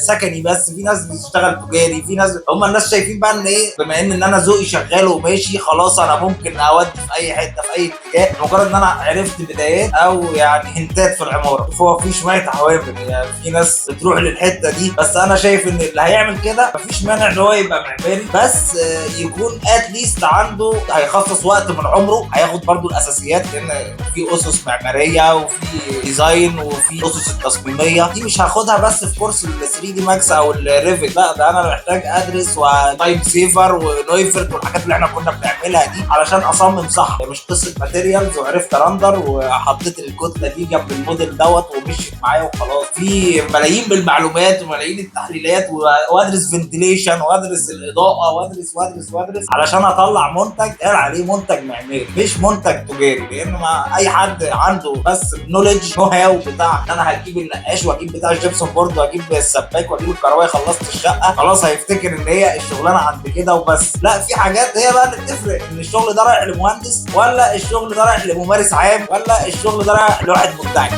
سكني بس، في ناس بتشتغل تجاري، في ناس هم الناس شايفين بقى ان ايه، بما ان انا ذوقي شغال وماشي خلاص انا ممكن اودي في اي حتة في اي اتجاه، مجرد ان انا عرفت بدايات او يعني hint ات في العماره. فهو في شوية عوامل، يعني في ناس بتروح للحتة دي، بس انا شايف ان اللي هيعمل كده مفيش مانع ان هو يبقى معماري، بس يكون at least عنده هيخصص وقت من عمره، هياخد برضو الاساسيات، لان في اسس معمارية وفي design وفي اسس التصميميه دي مش هاخدها بس في كورس ال 3D Max او ال Revit، لا ده انا محتاج ادرس و time saver و Neufert والحاجات اللي احنا كنا بنعملها دي علشان اصمم صح. مش قصة materials وعرفت ا render وحطيت الكتلة دي جنب الموديل دوت ومشيت معايا وخلاص. في ملايين بالمعلومات وملايين التحليلات وادرس ventilation وادرس الاضاءة وادرس وادرس وادرس علشان اطلع منتج قال عليه منتج معماري مش منتج تجاري. لان ما اي حد عنده بس knowledge know how بتاع ان انا هجيب النقاش واجيب بتاع ال gypsum board واجيب السباك واجيب الكهربائي خلصت الشقة خلاص، هيفتكر ان هي الشغلانة عند كده وبس. لا، في حاجات هي بقى اللي بتفرق ان الشغل ده رايح لمهندس ولا الشغل ده رايح لممارس عام ولا الشغل ده رايح لواحد مدعي.